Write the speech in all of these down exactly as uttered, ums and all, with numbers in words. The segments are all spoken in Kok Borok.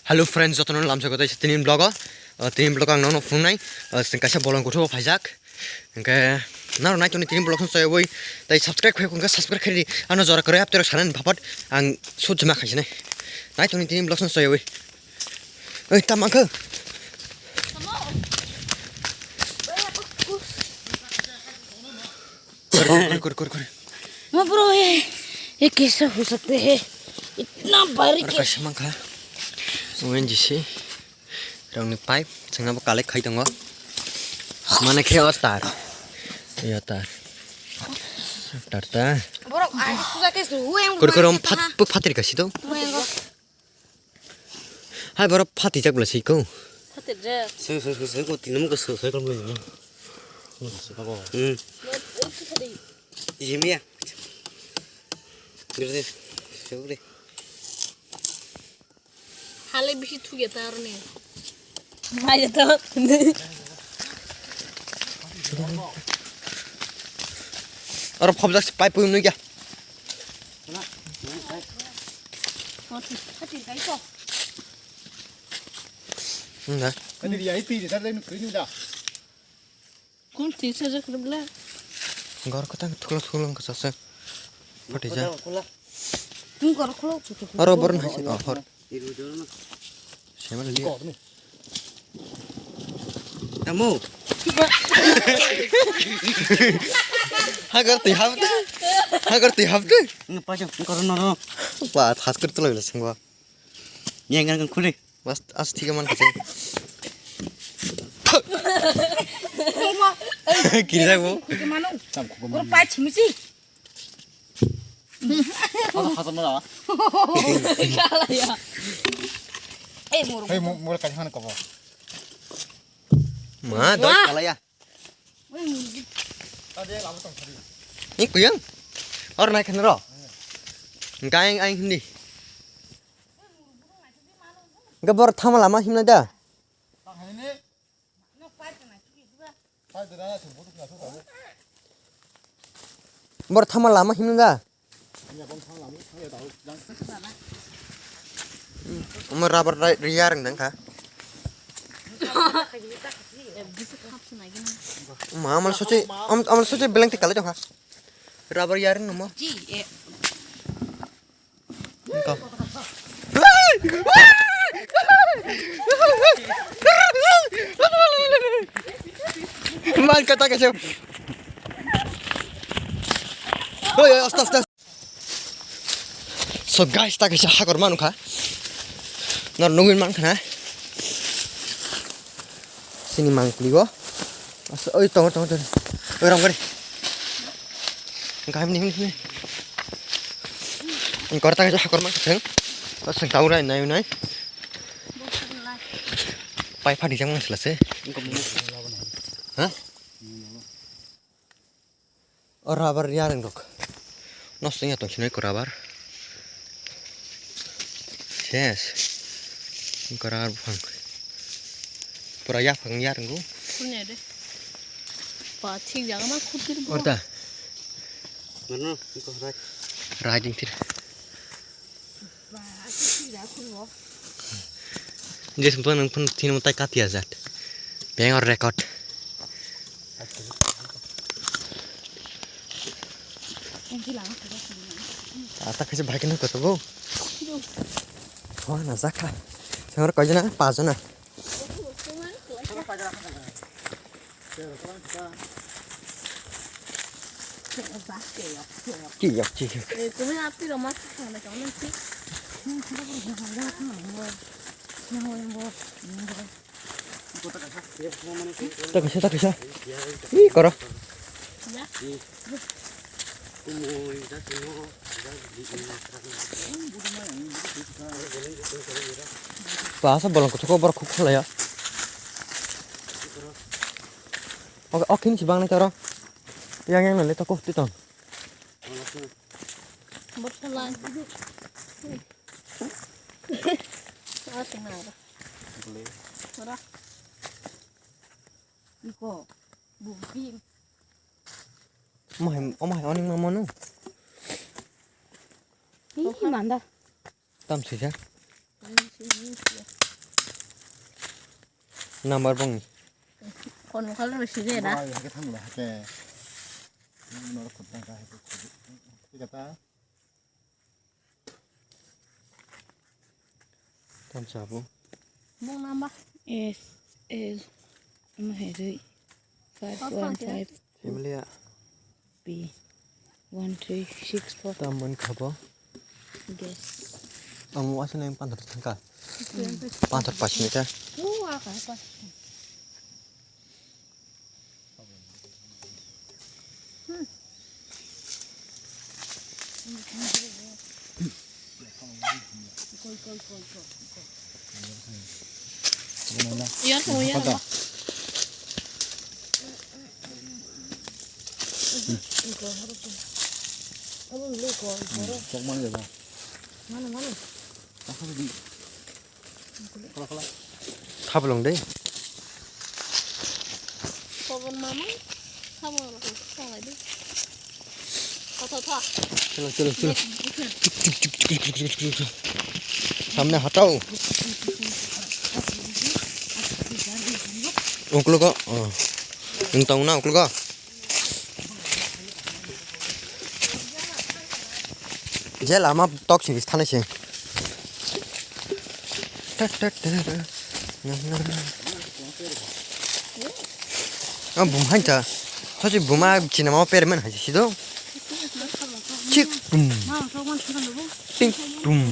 Hello friends, jotono lamsa kotai tini vlog o. Uh, tini vlog ang nono phungnai, uh, chwng kaisa bolong kuthuk o phaijak. Hwnkhe naro naitoni tini vlog no chayawoi tai subscribe khai hwnkhe subscribe khai di. Ano jora kwrwi apterok sanani phapat ang sujuma khaisinai. Naitoni tini vlog no chayawoi. Oi, tam angkhe. Kore, kore, kore, kore, kore. Ma bro, ye, ye kaise ho sakte hai? Itna bari. Aro ke kaisa mankha. O N G C rongni pipe, chwngno bo collect khai tongo. Mane khe o tar. Yo tar. Tar ta. Borok ai suja ke su, hu yang. Kore, kore, phat, phat, phatri kasi to. Hu yang. Hai borok phatijak bwla siko. Phatijak. Soi, soi, soi, soi, ko tinam ko soi, soi, ko mo. Hmm. Yemiya. Gede, gede. Hale bisi thugya ta aroni. Maya to. Aro phobjak pipe pun nugya. Nda. Kani ri ai pi ri tar dai nukri nda. Kon ti sa jak rubla. Gor kata thukla thukla kasa sa. Pati ja. Tung gor kholo chutu. Aro bor na sa hor. Sema liya. Amo. Hagar tui hap. Hagar tui hap de. Ngepa jok koro noro. Ba thas kor tolo bila sengwa. Yang yang khule. Mas as tiga man kacang. Kiri jago. Khukemano. Tam khukemano. Gor pa chimisi. Apa kata mana? Salah ya. Eh, murung. Hei, mu-, murung kacang mana kau? Ma, dot kala ya. Ni kuyang. Or naik kena ro. Engkai ang hindi. Engkai bor thama lama himna da. Bor thama lama himna da. Omo rubber ri-, riyar nang kha. Ma amal soche, am-, amal soche beleng te kalai tong kha. Rubber yar nang mo. Engko. Man kata kaisa. Oi, oi, aste, aste, aste. So guys, ta kaisa hakor manu kha. Nor nungwi man khana. Sini mangkli go. Asa, oi, tongo, tongo, tongo. Oi, ram gari. Engka himni, himni, himni. Engkor ta kaisa hakor man khaseng. Aseng tau rai, nai, nai. Pai phadi jang man sila se. Ha? O rubber yareng rok. Nosto wngya tong sinai ko rubber. Ses. Ko rubber buphang. Pura yaphang yareng go. Kunya de. Pa thik jaga ma khutir bo. Orta. Mano, ko rai. Rai ding tir. Jesum to nang phun thin mo tai kati ajat. Beng or record. Ata kaisa bike no koto bo. Ho na jakha. Sengor koi jana, pa jana. Tiyok, tiyok. Ta kaisa, ta kaisa. Ih, koro. Bahasa bolong kuchuk borok khuk khulaya. Oke, oke, ini si bang nih, Coro. Yang, yang, lihat aku, itu, Tom. Botol lagi. Ora. Iko. Bubi. Omai, omai, oning mamanu. Ini manda. Tam sisa. Number bong. Kon mo kalo si de na. Ba, hake thang lo, hake. Nor khut tang ka, hake khut. Hake ta. Tam sabo. Bong number. S L. Ama heri. Five one five. Family ya. P one three six four. Tam man khabo. Yes. Ang wasa nang panthor thangka. Panthor pas minute. Oh, apa apa. Yan ko yan. Chok man jaba. Mana mana. Thablong dei. Pobon mama. Thablong rok tong lai di. Tho tho tho. Chalo chalo chalo. Chuk chuk chuk chuk chuk chuk chuk. Samne hatao. Ungkulugo. Oh. Nung tong na ungkulugo. Je lama tok sini thana se. Tat, tat, tat, tat. Ah, bum hain ta. Sosi buma chinama pere man haji sido. Chik bum. Ting bum.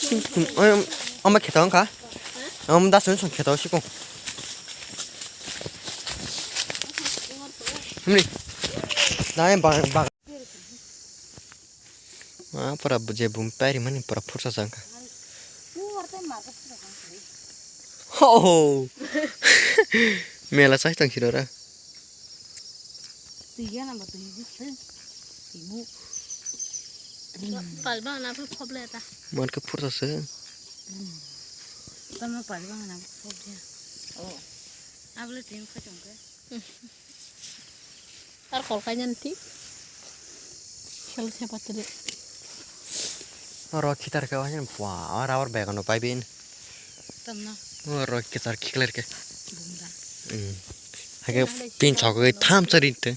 Ting bum. Om, om khetong kha. Om dasun song khetong sikong. Himni. Nai ba, ba. Ah, pura je bum pari mani pura phursa jangka. Ho. Mela sai tang khirora. Palbang na phoble ta. Mon ke phursa se. Tamo palbang na phoble. Oh. Able tin kho chong ke. Ar kol kainan ti. Khel se patri. Oro khitar ke wahin pua, oro abor bag no pai bin. Tamna. Oro khitar khikler ke. Bumda. Hmm. Hake pin chok ke tham chari te.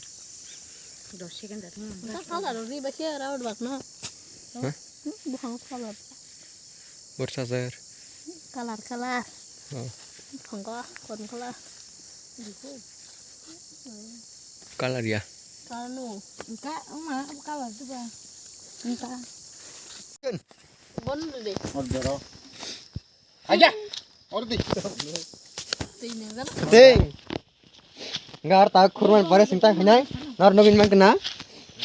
Dos second dat. Ta kala ro ri ba ke aro bak no. Huh? Buhang kala. Borsa jar. Kalar kalar. Oh. Phangka, kon kala. Kalar ya. Kanu. Engka, ma kalar tu ba. Engka. Bon de. Order. Aja. Order. Ting nang kan? Ting. Ngar ta khurman pare singta hinai. Ngar nogin mang kena.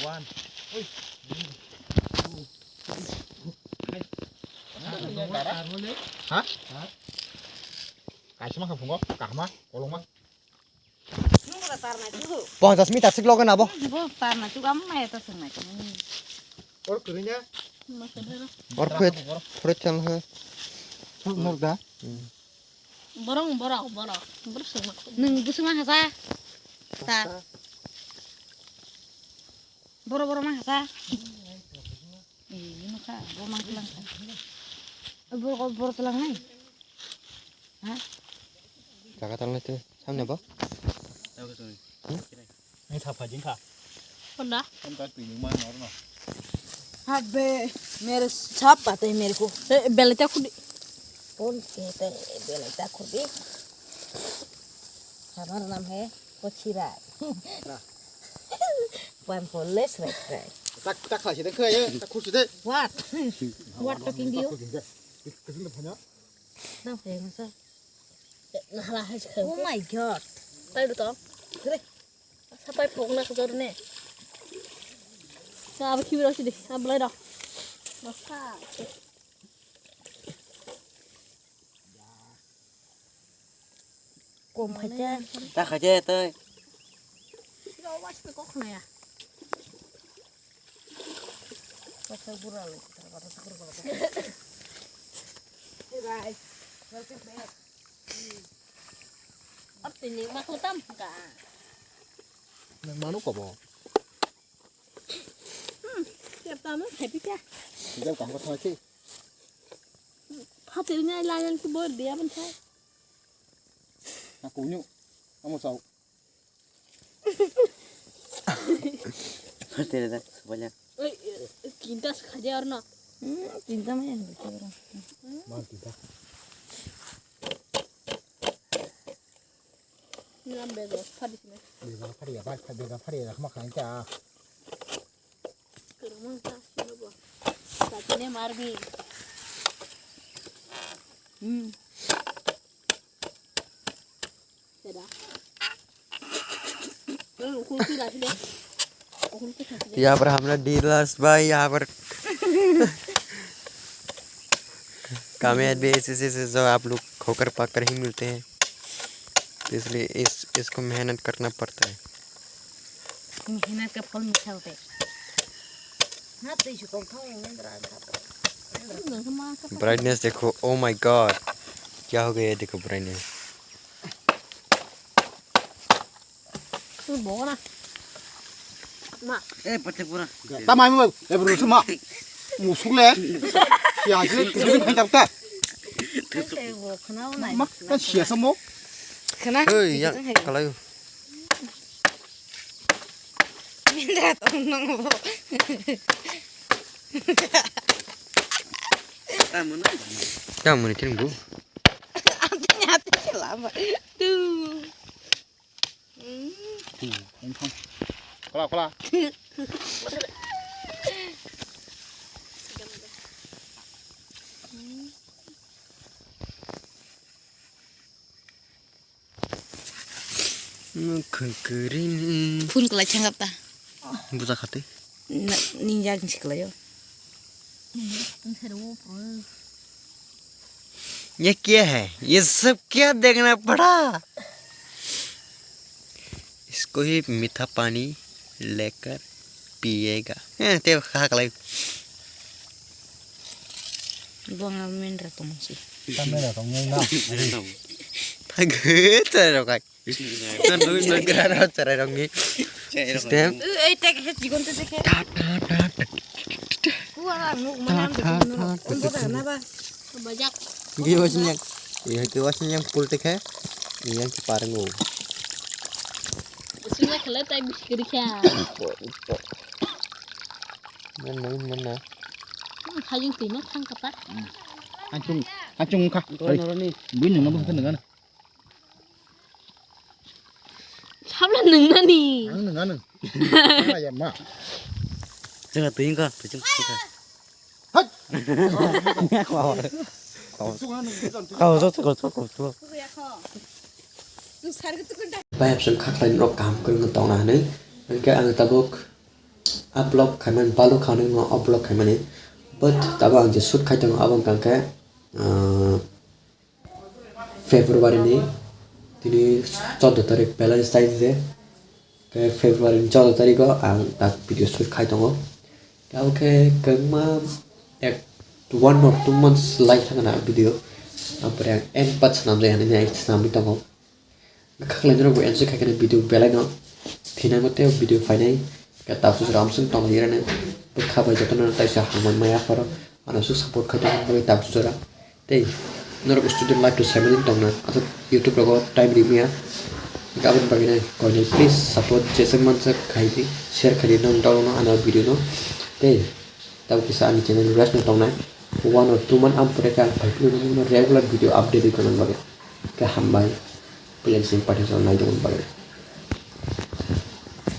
One. Ha? Kaisa ma kha phungo, kahma, kolokma. Nung ra tarnai tu. Ponchas meter sik loge na bo. Bo tarnai tu gam mai ta sung nai. Or kurinya. Or khuet, khuet chang he. Sok nok da. Hmm. Borong, borok, borok. Borok sung ma. Nung busung ma hasa. Ta. Boro, boro ma hasa. Eh, ini kha, bo mang tlang kha. Eh, boro, boro tlang nai. Ha? Jaga tlang nai tu, samne bo? Tahu tu. Hmm? Ini sapa jin kha? Honda. Kan tak pilih mana orang. Habe, mere sap bata hai mere ko. Eh, bele ta khudi. Kon kehta hai, bele ta khudi. Hamara naam hai Kochirai. Pan poles rai rai. Tak, tak khlai si de, khlai ye, tak khur si de. What? What talking to you? Kasing de phanya. Nang phai masa. Nahla hai se. Oh my God. Tai do to. Gre. Sapai phok na khajor ne. Sa abo khibi ro si de, sa belai do. Basta. Kom phaikhe. Ta khaikhe tei. Siro wash pe kok khna ya. Kok khai bura lo. Hey guys, welcome back. Ap tini ma ko tam ka. Nang manu ko bo. Hmm, siap tamu happy ka. Jal kaham khe. Phatir ngai layan tu bor dia ban thai. Aku nyu. Amo sao. Phatir da, sebanyak. Oi, kinta khaja orno. Hmm, kinta maya. Ma kinta. Nang bego phadi sini. Bego phadi ya, bego phadi ya, khama khain cha. Kerumang ta sini bo. Tatine marbi. Hmm. Dadah. Eh, ukul ki lagi deh. Ukul ki lagi deh. यहाँ पर हमरा डीलर्स भाई, यहाँ पर कामयाबी ऐसे ऐसे जो आप लोग खोकर पाकर ही मिलते हैं, तो इसलिए इस इसको मेहनत करना पड़ता है। मेहनत का फल मीठा होता है। ब्राइटनेस देखो, ओ माय गॉड, क्या हो गया है? देखो brightness. Tama mo, e bro, tama. Musuk le. Ya, je, je, je, je, je. Ma, kan sia samo. Khna. Hei, ya, kalai. Mindra tong nang bo. Tamo na. Tamo ni kin bu. Ati ati lama. Tu. Kola, kola. Phun kwlai thangkap ta. Buja khati. Ningjak ni siklayo. ये क्या है? ये सब क्या देखना पड़ा? इसको ही मीठा पानी लेकर पिएगा। Eh, te kha kalai. Buang amin ra tong si. Kamera tong ngai na. Phagu ta ro kai. Nang nang gra ro chara ro ngi. System. Ei tek he jigon te tek he. Ta ta ta ta. Ku ara nuk mana am de nu. Ondo da na ba. Bajak. Gi wasin yang. Iya, gi wasin yang pul tek he. Yang ki parngo. Sila khala tai biskiri kha. Mana mana. Khajing tina thang kata. Achung achung kha. Bui nung na bung nung na. Sabla nung na ni. Ang nung na nung. Ya ma. Chunga tuing kha, tuing kha. Hai. Kau so kau so kau so. Bai hapsong khaklai rok kaham kwrwngno tongna hwnwi. Hwnkhe ang tabuk a vlog khaimani balu khanwi no a vlog khaimani. But tabuk ang je shoot khai tongo abo wngkha khe, ah, February ni tini choddo tarik Valentine's Day. Khe February ni choddo tarikgo ang tak video shoot khai tongo. Khe abo khe kwbangma ek one or two months lai thangna video. Ampore ang en part swnamjai hinwi ang swnamwi tongo. Khaklai norok bo enjoy khai kheno video belai no thinango tei video phainai. Khe tabuk sujura amswk tonglairano bwkha bai jotono taisa hambai maya pharo ano swk support khai tongmani bagwi tabuk sujura. Tei norok student life to seven tongna aswk YouTube rogo time rimya. Aboni bagwi nai koinai please support jeswk manjak khai di, share khai di nang dol no ano video no. Tei tabuk kisa ani channel rest no tongnai. One or two month am pore khe ang phai phai regular video update rwna bagwi. Khe hambai. Please sympathy nai dongna bagwi.